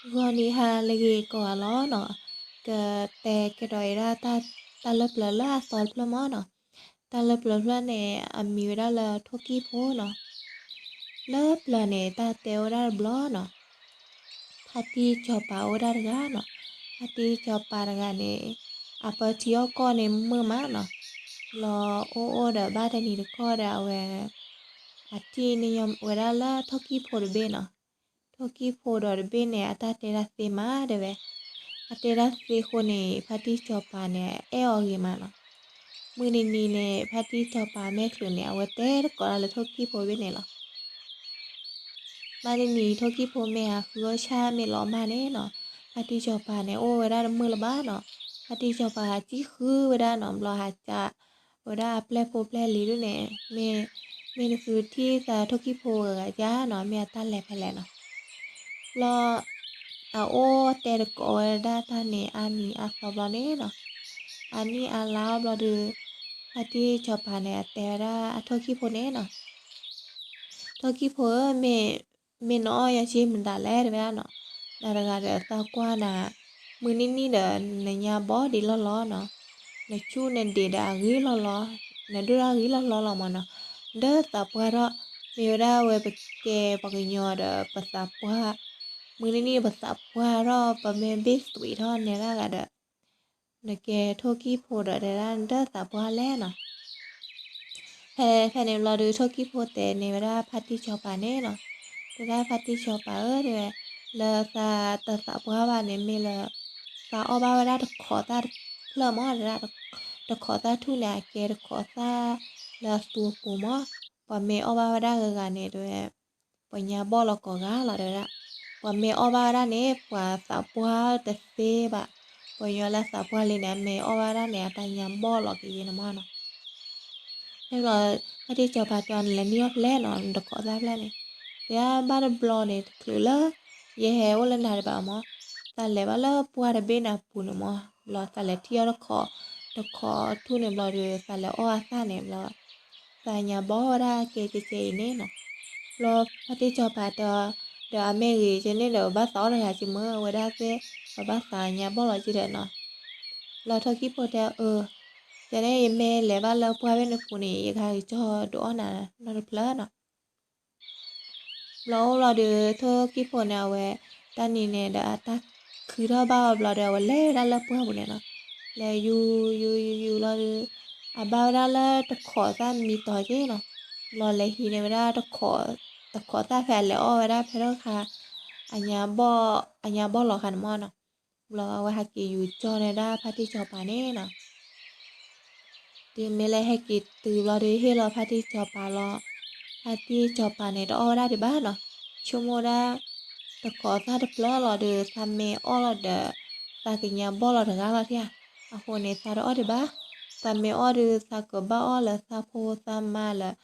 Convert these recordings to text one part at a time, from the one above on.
ဂီၤနံၤဟါလၢအဂ့ၤကိးဂၤလီၤနီၤ, ကတဲကဒီးအံၤဒၣ် တၢ်လၢပျၢၤလၢအသီတဖျၢၣ်မးနီၤ. တၢ်လၢပျၢၤတဖျၢၣ်န့ၣ် အမံၤဝဲဒၣ်လၢထိၣ်ကံၣ်ဖိနီၤ. လၢပျၢၤန့ၣ် တၢ်တဲအိၣ်ဝဲဒၣ်တဘျီနီၤ, ဖါတံၢ်စီၤပၤအိၣ်ဝဲဒၣ်တဂၤနီၤ. ဖါတံၢ်စီၤပၤတဂၤန့ၣ် အပၢထံအီၣ်ကီၢ်န့ၣ်မုာ်မးနီၤ. ဘျီအိၣ်အိၣ်ဒီးဘၣ်တနံၤတခီဒီး အဝဲ အထံၣ်န့ၢ်ညီဝဲဒၣ်လၢထိၣ်ကံၣ်ဖိတဘ့ၣ်နီၤ. ထိၣ်ကံၣ်ဖိဒီးတဘ့ၣ်န့ၣ် အတၢ်တဲဒၣ်သ့မးတဲဝဲ. အတဲဒၣ်သ့အဃိန့ၣ် ဖါတံၢ်စီၤပၤန့ၣ် အဲၣ်အီၤဂ့ၤမးနီၤ. မုၢ်တနံၤန့ၣ် ဖါတံၢ်စီၤပၤမဲာ်ချုးန့ၣ် အဝဲတဲတကိးတၢ်လၢထိၣ်ကံၣ်ဖိတဘ့ၣ်န့ၣ်လီၤ. ဘၣ်တနံၤ ထိၣ်ကံၣ်ဖိမ့ၢ်ဟးဃုအီၣ်ဆၣ်မ့ၢ်လီၤမၢ်န့ၣ်နီၤ, ဖါတံၢ်စီၤပၤန့ၣ် အိၣ်ဝဲဒၣ်တမုာ်လၢၤဘၣ်နီၤ. ဖါတံၢ်စီၤပၤဟးစံၣ်ဃုဝဲဒၣ်နီၤ, ဘျီဟးစံးဝဲဒၣ်အပျဲၢ်ဖိပျဲၢ်လံၤဒၣ်န့ၣ်, မ့ၢ်, မ့ၢ်နသုထံၣ်သးထိၣ်ကံၣ်ဖိဂၤဂၤဧါနီၤ, မ့ၢ်အတၢ်လဲၤဖဲလဲၣ်နီၤ. ဘျီ အအိၣ်တဲတကိးဝဲဒၣ်တၢ်န့ၣ် အါနံၤအါသီဘျီန့ၣ်နီၤ, အနံၣ်အါလါအီၤဘျီဒီး ဖါတံၢ်စီၤပၤန့ၣ် အတဲဝဲဒၣ်အထိၣ်ကံၣ်ဖိန့ၣ်နီၤ, ထိၣ်ကံၣ်ဖိဧၢ, မ့ၢ်, မ့ၢ်နအီၣ်ယၤစ့မတၤလဲၣ် တဲဝဲဒၣ်နီၤ. နၤတဂၤဒီးသးကွၢ်နၤ, မုၢ်နံၤနံၤဒီး နညါဘီဒံးလီၢ်လီၢ်နီၤ, နဆူၣ်နဒံးဒီးအဂ့ၤလီၢ်လီၢ်, နဒိၣ်ဒၣ်အဂ့ၤလီၢ်လီၢ်လီၤမးနီၤ. ဒီးသးပှၢ်ထီၣ်, မ့ၢ်ဝဲဒၣ်ဝဲပကဲပှၤကညီဒီးပသးပှၢ်, မုၢ်နံၤနံၤပသးပှၢ်ထီၣ် ပမ့ၢ်ဘ့ၣ်သွံးထီၣ်နဲဒၣ်ဂၤဒီး နကဲထိၣ်ကံၣ်ဖိဒီးတဲဒၣ်နတသးပှၢ်လဲၣ်နီၤ. ဖဲ, ဖဲန့ၣ်ဘျီဒီး ထိၣ်ကံၣ်ဖိတဲန့ၢ်ဝဲဒၣ်ဖါတံၢ်စီၤပၤန့ၣ်နီၤ, တဲဒၣ်ဖါတံၢ်စီၤပၤဧၢ, တဲဝဲ, လၢသးတသးပှၢ်ဘၣ်န့ၣ်မ့ၢ်လၢ သးအီၣ်ဘၣ်ဝဲဒၣ်တခိးသၣ်တဖျၢၣ်မး, တဲဒၣ်, တခိးသၣ်ထူၣ်န့ၣ် အကဲတခိးသၣ်လၢအသူအပူၤမး, ပှၤမ့ၢ်အီၣ်ဘၣ်ဝဲဒၣ်ဂၤဂၤန့ၣ် တဲဝဲ ပှၤညါဘီၣ်လီၤကိးဂၤလီၤ တဲဝဲဒၣ်. ပှၤမ့ၢ်အီၣ်ဘၣ်ဝဲဒၣ်န့ၣ် ပှၤသးပှၢ်တသ့ဘၣ်. ပှၤကညီလၢသးပှၢ်လံန့ၣ် အမ့ၢ်အီၣ်ဘၣ်ဝဲဒၣ်န့ၣ် အတၢ်ညါဘီၣ်လီၤက့ၤယဲန့ၣ်မးနီၤ. ဖဲဘျီ ဖါတံၢ်စီၤပၤတဲအီၤ နလဲၤန့ၢ်အီၣ်ဖဲလဲၣ်နီၤ နတခိးသၣ်ဖျၢၣ်န့ၣ်. တဲဘၣ်တဘျီန့ၣ် တချုးလၢ ယဟဲအိၣ်လၢနၤဒံးဘၣ်မး, သးလဲၤဘၣ်လၢပှၢ်တဘ့ၣ်န့ၣ်အပူၤန့ၣ်မး, ဘျီသးလဲၤထံၣ်အီၣ်တခိး, တခိးထူၣ်န့ၣ်ဘျီဒီး သးလဲၤအီၣ်အသၣ်န့ၣ်ဘျီ သးညါဘီၣ်ဝဲဒၣ်ကဲကဲကဲအံၤန့ၣ်နီၤ. ဘျီဖါတံၢ်စီၤပၤတဲအီၤ, ဒီးအမ့ၢ်ဂ့ၤကဲန့ၣ်ဒီး ဘၣ်သးအီၣ်တဂၤက့ၤမ့ၢ်ဝဲဒၣ်သ့ၣ်, ပဘၣ်သးညါဘီၣ်လီၤက့ၤဒီးနီၤ. ဘျီထိၣ်ကံၣ်ဖိတဲအီၤ, အၢ, ကဲန့ၣ် ယမ့ၢ်လဲၤဘၣ်လၢပှၢ်ဘ့ၣ်န့ၣ်ပူၤန့ၣ် ယကဟဲက့ၤကၠီဒုးအီၣ်နၤနီတဖျၢၣ်နီၤ. ဘျီအိၣ်ဘျီဒီး ထိၣ်ကံၣ်ဖိန့ၣ် အဝဲ တၢ်နံၤန့ၣ်ဒီးအတၢ်ခုထီၣ်ဘၣ်အီၤဘျီဒီး အဝဲလဲၤဝဲဒၣ်လၢပှၢ်ပူၤန့ၣ်နီၤ. လဲၤယူၤယူၤယူၤယူၤလီၤဒီး အဘၣ်ဝဲဒၣ်လၢတခိးသၣ်မံတီၤက့နီၤ. ဘျီလဲၤဟံးန့ၢ်ဝဲဒၣ် တခိးသၣ်ဖဲအလဲၤအီၣ်ဝဲဒၣ်ဖဲထီၣ်ခါ အညါဘီၣ်, အညါဘီၣ်လီၤခါန့ၣ်မးနီၤ. ဘျီအဝဲဟဲက့ၤယူၤကၠီန့ၢ်ဒၣ်ဖါတံၢ်စီၤပၤန့ၣ်နီၤ. တုၤမ့ၢ်လၢဟဲက့ၤတုၤဘျီဒီး ဟ့ၣ်လီၤဖါတံၢ်စီၤပၤလီၤ. ဖါတံၢ်စီၤပၤန့ၣ် တအီၣ်ဝဲဒၣ်ဒံးဘၣ်နီၤ. ဆိကမိၣ်ဒၣ် တခိးသၣ်တဖျၢၣ်လီၤဒီး သးမ့ၢ်အီၣ်လီၤဒီး သးကညါဘီၣ်လီၤတဂၤလီၤဧါ. အဃိန့ၣ် သးတအီၣ်ဒံးဘၣ်. သးမ့ၢ်အီၣ်ဒီး သးကဘၣ်အီၣ်လၢသးဖိသးမါလၢ သး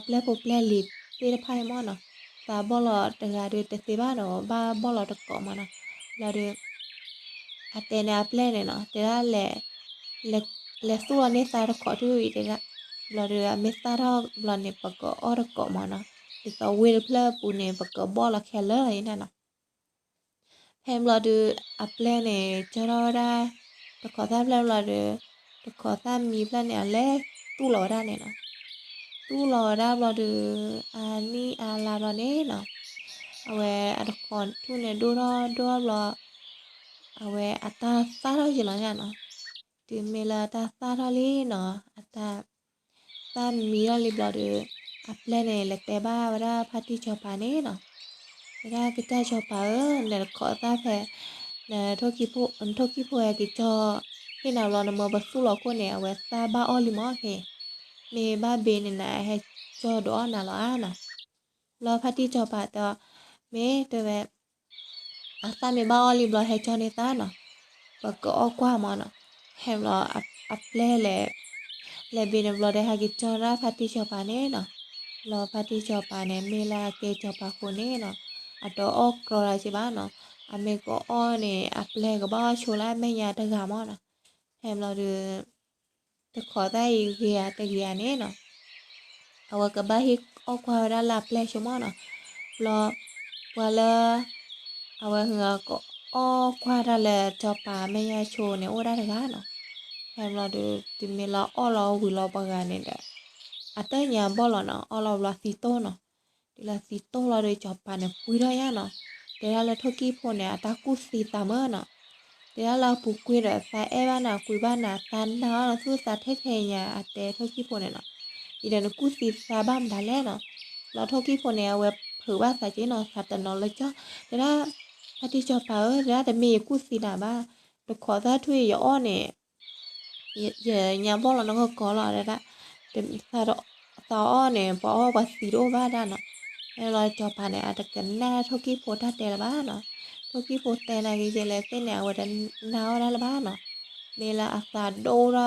ပျဲၢ်ဖိပျဲၢ်လံၤသ့ၣ်တဖၣ်အံၤမးနီၤ. သးဘီၣ်လီၤတဂၤဒီးတသ့ဘၣ်နီၤ, ဘၣ်ဘီၣ်လီၤတကိးမးနီၤ. ဘျီဒီး အတဲန့ၣ်အပျဲၢ်န့ၣ်နီၤ, တဲဒၣ် လဲၤသူၣ်လီၤန့ၢ်သးတခိးထူၣ်အံၤတဲဒၣ်. ဘျီဒီး အမ့ၢ်သၣ်ထီၣ်ဘျီန့ၣ် ပကအီၣ်တကိးမးနီၤ. ဒ်သိးဝ့ၢ်တဖျၢၣ်အပူၤန့ၣ် ပကဘီၣ်လီၤခဲလၢာ်အံၤန့ၣ်နီၤ. ဖဲဘျီဒီး အပျဲၢ်န့ၣ် ကၠီထီၣ်ဝဲဒၣ် တခိးသၣ်ဖျၢၣ်ဘျီဒီး တခိးသၣ်မံဖျၢၣ်န့ၣ် အလဲၤသူၣ်လီၤဝဲဒၣ်န့ၣ်နီၤ. သူၣ်လီၤဝဲဒၣ်ဘျီဒီး အနံၣ်အါလါဘျီန့ၣ်နီၤ, အဝဲအတခိးထူၣ်န့ၣ်ဒိၣ်ထီၣ်ဒိၣ်ထီၣ်ဘျီ အဝဲအတၢ်သၣ်ထီၣ်က့ၤလီၤန့ၣ်နီၤ. တုၤမ့ၢ်လၢအတၢ်သၣ်ထီၣ်လံနီၤ, အတၢ် သၣ်မံထီၣ်လံဘျီဒီး အပျဲၢ်န့ၣ် လဲၤတဲဘၣ်ဝဲဒၣ်ဖါတံၢ်စီၤပၤန့ၣ်နီၤ. တဲဒၣ် ကစၢ်စီၤပၤဧၢ, နတခိးသၣ်ဖဲ နထိၣ်ကံၣ်ဖိ, နထိၣ်ကံၣ်ဖိဟဲက့ၤကၠီ ဟ့ၣ်နၤဘျီ နမၢပသူၣ်လီၤခိၣ်န့ၣ် အဝဲသၣ်ဘၣ်အီၣ်လံမးခဲ, မ့ၢ်ဘၣ်ဘ့န့ၣ် နဟဲကၠီဒုးအီၣ်နၤလီၤဧါနီၤ. ဘျီဖါတံၢ်စီၤပၤတဲအီၤ, မ့ၢ်တဲဝဲ အသၣ်မ့ၢ်ဘၣ်အီၣ်လံဘျီ ဟဲကၠီန့ၢ်သးနီၤ, ပကအီၣ်ကွၢ်မးနီၤ. ဖဲဘျီ အပျဲၢ်လဲၤ လဲၤဘ့န့ၣ်ဘျီဒီး ဟဲက့ၤကၠီဒၣ်ဖါတံၢ်စီၤပၤန့ၣ်နီၤ. ဘျီဖါတံၢ်စီၤပၤန့ၣ် မ့ၢ်လၢအကဲစီၤပၤဃိန့ၣ်နီၤ, အတအီၣ်ကြီဒၣ်က့ၤဘၣ်နီၤ. အမ့ၢ်ကအီၣ်န့ၣ် အပျဲၢ်ကဘၣ်အီၣ်ဆိလၢအမဲာ်ညါတဂၤမးနီၤ. ဖဲဘျီဒီး တခိးသၣ်အံၤဂ့ၤဧါတဂ့ၤဧါန့ၣ်နီၤ, အဝဲကဘၣ်ဟ့ၣ်အီၣ်ကွၢ်ဝဲဒၣ်လၢအပျဲၢ်ဆိမးနီၤ. ဘျီ ပှၤလၢ အဝဲကအီၣ်ကွၢ်တၢ်လၢစီၤပၤမဲာ်ညါဆိန့ၣ် အိၣ်ဒၣ်တဂၤနီၤ. ဖဲန့ၣ်ဘျီဒီး တုၤမ့ၢ်လၢအီၣ်လီၤဝံၤလီၤပှၤဂၤန့ၣ်ဒီး အတၢ်ညါဘီၣ်လီၤနီၤ, အီၣ်လီၤဘျီသံတိၢ်နီၤ. တုၤလၢသံတိၢ်လီၤဒီး စီၤပၤန့ၣ်ပှ့ၤထီၣ်ယါနီၤ. တဲဒၣ်လၢထိၣ်ကံၣ်ဖိန့ၣ် အတၢ်ကူၣ်သံသးမၢနီၤ. တဲဒၣ်လၢအပူၤကွံာ်ဒီး သးအဲၣ်ဘၣ်နၤ ကွံာ်ဘၣ်နၤ သးနာ်အီၤနီၤ, သူၣ်သးထဲထဲညါ အတဲထိၣ်ကံၣ်ဖိန့ၣ်နီၤ. အံၤဒီးနကူၣ်သံသးဘၣ်မတၤလဲၣ်နီၤ. ဘျီထိၣ်ကံၣ်ဖိန့ၣ် အဝဲဖုးဘၣ်သးက့နီၤ, သးတနီၤလၢကၠီ, တဲဒၣ် ဖါတံၢ်စီၤပၤဧၢ, တဲဒၣ်တမ့ၢ်ယကူၣ်သံနၤဘၣ်, တခိးသၣ်ထူၣ်အံၤယအီၣ်န့ၣ် ယညါဘီၣ်လီၤနီၢ်ကီၢ်ကီၢ်လီၤ တဲဒၣ်. သးအီၣ်န့ၣ် ပှၤအီၣ်ပှၤသံတအိၣ်ဘၣ်ဒၣ်နီၤ. ဖဲန့ၣ်လီၤစီၤပၤန့ၣ် အတကနၣ်ထိၣ်ကံၣ်ဖိတၢ်တဲလၢၤဘၣ်နီၤ. ထိၣ်ကံၣ်ဖိတဲနၤက့ၤကဲလဲၣ်သ့ၣ်န့ၣ် အဝဲတနာ်အီၣ်ဒၣ်လၢၤဘၣ်နီၤ. မ့ၢ်လၢအသးဒိၣ်ထီၣ် တုၤလၢ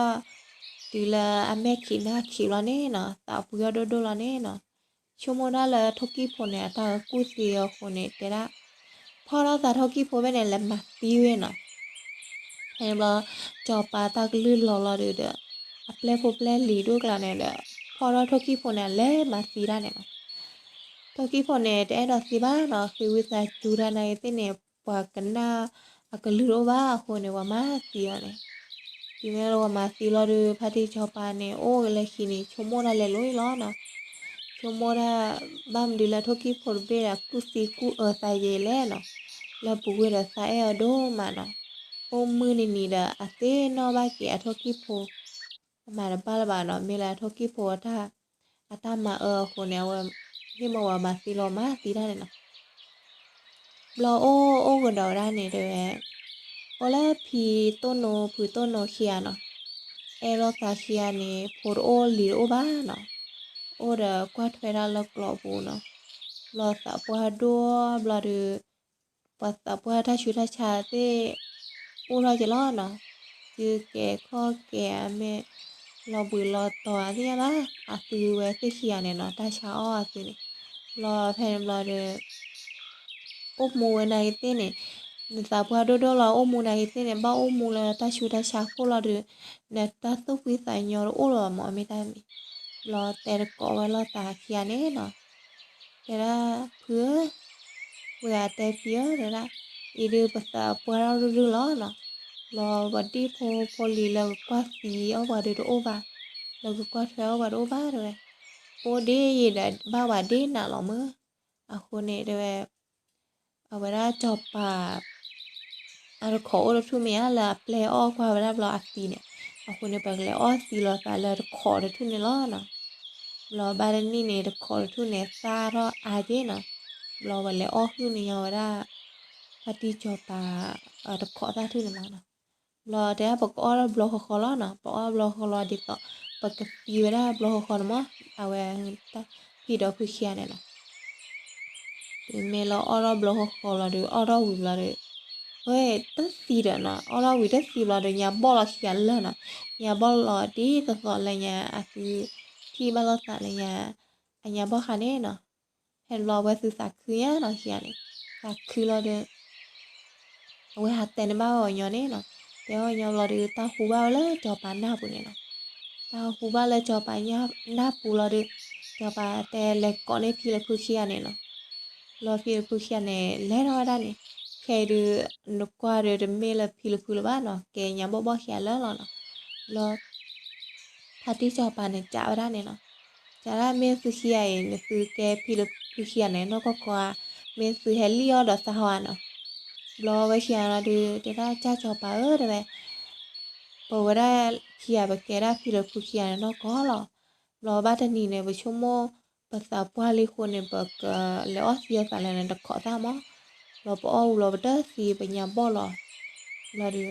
အမဲာ်ခံးနၢ်ခံးလီၤန့ၣ်နီၤ, သးပှ့ၤအီၣ်ဒိၣ်ဒိၣ်လီၤန့ၣ်နီၤ. ဆိကမိၣ်ဒၣ်လၢထိၣ်ကံၣ်ဖိန့ၣ် အတၢ်ကူၣ်သံအဃိန့ၣ် တဲဒၣ် ဖီၣ်ထီၣ်သးထိၣ်ကံၣ်ဖိဖဲန့ၣ် လဲၤမၤသံဝဲနီၤ. ဖဲန့ၣ်ဘျီ စီၤပၤတၢ်ကလုၢ်လီၤလီၤဒီး အပျဲၢ်ဖိပျဲၢ်လံၤဒိၣ်ကျါန့ၣ်ဒီး ဖီၣ်ထီၣ်ထိၣ်ကံၣ်ဖိန့ၣ် လဲၤမၤသံတၢ်န့ၣ်နီၤ. ထိၣ်ကံၣ်ဖိန့ၣ် တအဲၣ်ဒိးသံဘၣ်နီၤ, ဃ့ဝံသးစူၤတၢ်နာ်က့ၤသ့ၣ်န့ၣ် ပှၤကနၣ်အကလုၢ်တအိၣ်ဘၣ်အဃိန့ၣ် ပှၤမၤသံအီၤန့ၣ်. တုၤမ့ၢ်လၢပှၤမၤသံလီၤဒီး ဖါတံၢ်စီၤပၤန့ၣ် အိၣ်ကလဲၤခံန့ၣ် ဆိကမိၣ်တၢ်လဲၤလိၤအံၤလီၤနီၤ. ဆိကမိၣ်တၢ် ဘၣ်မနုၤလၢထိၣ်ကံၣ်ဖိတဘ့ၣ်ဒီး ကူၣ်သံကူၣ်အၢသးယဲလဲၣ်နီၤ. လၢပူၤကွံာ်ဒီးသးအဲၣ်အီၤဒိၣ်မးနီၤ. အိၣ်မုၢ်နံၤနံၤဒီး အသ့ၣ်နီၣ်ဘၣ်က့ၤအထိၣ်ကံၣ်ဖိ အမၤတဘၣ်လၢၤဘၣ်နီၤ, မ့ၢ်လၢအထိၣ်ကံၣ်ဖိအတၢ် အတၢ်မၤအၢအဃိန့ၣ် အဝဲ ဟ့ၣ်မၤဝဲမၤသံလီၤမၤသံတၢ်န့ၣ်နီၤ. ဘျီအိၣ်အိၣ်ကဒီးဝဲဒၣ်န့ၣ်တဲဝဲ, အိၣ်လၢဖံတိၢ်နိဖုတိၢ်နိခံဂၤနီၤ. အဲၣ်လိာ်သးခံဂၤန့ၣ် ဖိတအိၣ်လံၤတအိၣ်ဘၣ်နီၤ. အိၣ်ဒီးကွၢ်ထွဲတၢ်လၢကျိးပူၤနီၤ. ဘျီသးပှၢ်ဒိၣ်ဘျီဒီး ပှၤသးပှၢ်တၢ်ဆူးတၢ်ဆါသ့ၣ် အိၣ်ထီၣ်က့ၤလီၤနီၤ. သုကဲၤခီၣ်ကဲၤအမဲာ် လီၤဘှံးလီၤတီၤအသ့ၣ်ညါဘၣ်, အသုဝဲသ့ၣ်ခံဂၤန့ၣ်နီၤ တၢ်ဆါအီၣ်အသုန့ၣ်. ဘျီဖဲန့ၣ်ဘျီဒီး အိၣ်မူဝဲနာ်က့ၤသ့ၣ်န့ၣ်, နသးပှၢ်ဒိၣ်ဒိၣ်လီၤ အိၣ်မူနာ်က့ၤသ့ၣ်န့ၣ် ဘၣ်အိၣ်မူလၢတၢ်ဆူးတၢ်ဆါခိၣ်လီၤဒီး နတၢ်သူၣ်ဖှံသးညီတအိၣ်လၢၤဘၣ်မၢ် မ့ၢ်တၢ်မံၤ. ဘျီတဲတကိးဝဲလိာ်သးခံဂၤန့ၣ်နီၤ. တဲဒၣ်ဖုဧၢ, ဝဲအတဲဖံဧၢ တဲဒၣ်, အံၤဒုးပသးပှၢ်ထီၣ်ဒိၣ်ဒိၣ်လီၤနီၤ. ဘျီပှၤဒံၣ်ဖိဖိလံၤလၢကကွၢ်သံအီၣ်ပှၤဒုးတအိၣ်ဘၣ်, လၢကကွၢ်ထွဲအီၣ်ပှၤတအိၣ်ဘၣ်တဲဝဲ. အိၣ်ဒ့ယံာ်ဒီးဘၣ်ဝဲဒ့နးလီၤမၢ်. အဃိန့ၣ်တဲဝဲ အဝဲဒၣ်စီၤပၤ အတခိးအိၣ်တထူၣ်မ့ၢ်ဧါ လၢအပျဲၢ်အီၣ်ကွၢ်ဝဲဒၣ်ဘျီအသံန့ၣ်, အဃိန့ၣ် ပကလဲၤအီၣ်သံလိာ်သးလၢတခိးတထူၣ်န့ၣ်လီၤနီၤ. ဘျီဘၣ်တနံၣ်န့ၣ် တခိးတထူၣ်န့ၣ် သၣ်ထီၣ်အါက့နီၤ. ဘျီပလဲၤအီၣ်ဟုၣ်န့ၢ်ညီဝဲဒၣ် ဖါတံၢ်စီၤပၤ တခိးသၣ်ထူၣ်န့ၣ်လီၤနီၤ. ဘျီတဲဒၣ်ပကအီၣ်ထီၣ်ဘျီဃီဃီလီၤနီၤ, ပအီၣ်ဘျီဃီဃီလီၤဒ်သိး ပကသံဝဲဒၣ်ဘျီဃီဃီန့ၣ်မၢ်, အဝဲ ဖံဒီးဖုခံဂၤန့ၣ်နီၤ. တုၤမ့ၢ်လၢအီၣ်ထီၣ်ဘျီဃီဃီလီၤဒီး အီၣ်ထီၣ်ဝံၤဘျီဒီး ဝဲတသံဒီးနီၤ, အီၣ်ထီၣ်ဝံၤတသံဘျီဒီး ညါဘီၣ်လီၤခံဂၤလၢာ်နီၤ. ညါဘီၣ်လီၤဒ်သိးသိးလၢညါအသု ထံၣ်ဘၣ်လိာ်သးလၢညါ အညါဘီၣ်ဃါန့ၣ်နီၤ. ဖဲန့ၣ်ဘျီအဝဲသုသးခုညါနီၤခံဂၤန့ၣ်, သးခုလီၤဒီး အဝဲဟးတဲန့ၢ်ဘၣ်ဝဲအီၤညီန့ၣ်နီၤ. တဲအီၤညီဘျီဒီး တၢ်ဟူဘၣ်ဝဲလၢစီၤပၤနၢ်ပူၤန့ၣ်နီၤ. တၢ်ဟူဘၣ်လၢစီၤပၤနၢ်ပူၤလီၤဒီး စီၤပၤတဲလဲၤကိးန့ၢ်ဖံလၢဖုခံဂၤန့ၣ်နီၤ. ဘျီဖံလၢဖုခံဂၤန့ၣ် လဲၤထီၣ်ဝဲဒၣ်န့ၣ်, ခဲအံၤဒုး နကွၢ်ဒီးတမ့ၢ်လၢဖံလၢဖုလၢၤဘၣ်နီၤ, ကဲညါဘီၣ်ဘီၣ်ခံဂၤလၢာ်လီၤနီၤ. ဘျီ ဖါတံၢ်စီၤပၤန့ၣ် ကးဝဲဒၣ်န့ၣ်နီၤ. ကးဒၣ်မ့ၢ်သုခံဂၤအံၤ နသုကဲဖံလၢဖုခံဂၤန့ၣ် နီၢ်ကီၢ်ကီၢ်ဧါ, မ့ၢ်သုဟဲလံၣ်အီၣ်ဒီးသးဟီဧါနီၤ. ဘျီဝဲခံဂၤလီၤဒုး တဲဒၣ်ကၢ်စီၤပၤဧၢ တဲဝဲ, ပဝဲဒၣ်ခံဂၤပကဲဒၣ်ဖံလၢဖုခံဂၤန့ၣ်နီၢ်ကီၢ်လီၤ. ဘျီဘၣ်တနံၤန့ၣ် ပဆိကမိၣ် ပသးပှၢ်လံအဃိန့ၣ် ပကလဲၤအီၣ်သံအသးလၢနတခိးသၣ်မး. ဘျီပအီၣ်ဝံၤဘျီပတသံ ပညါဘီၣ်လီၤ. ဘျီဒီး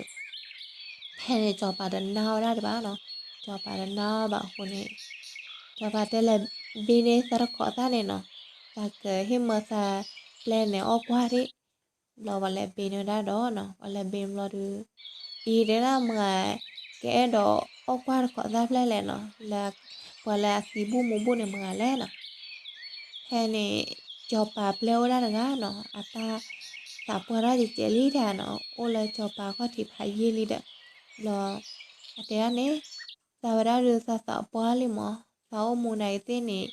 ဖဲန့ၣ်စီၤပၤတနာ်ဝဲဒၣ်ဒံးဘၣ်နီၤ, စီၤပၤတနာ်ဘၣ်အဃိန့ၣ် စီၤပၤတဲလဲၤဘ့န့ၢ်သးတခိးသၣ်န့ၣ်နီၤ, သးကဟ့ၣ်မၢသးပျဲၢ်န့ၣ်အီၣ်ကွၢ်ဒံး. ဘျီပှၤလဲၤဘ့န့ၢ်ဝဲဒၣ်ဒီးနီၤ, ပှၤလဲၤဘ့န့ၢ်ဘျီဒီး အံၤတဲဒၣ်မတၤ ကအဲၣ်ဒိးအီၣ်ကွၢ်တခိးသၣ်ဖျဲၣ်လဲၣ်နီၤ, လၢ ပှၤလၢအသံဘူၣ်မူဘူၣ်န့ၣ်မတၤလဲၣ်နီၤ. ဖဲန့ၣ် စီၤပၤပျဲၢ်အိၣ်ဒၣ်တဂၤနီၤ, အတၢ်သးပှၢ်ထီၣ်ကဲကဲလံတၢ်နီၤ, အိၣ်လၢစီၤပၤခီၣ်ထံးဖးယံာ်လံဒီး ဘျီ အတဲဒၣ်န့ၣ် သးဝဲဒၣ်ဒုးသးသးပှၢ်လံမး, သးအိၣ်မူနာ်က့ၤသ့ၣ်န့ၣ်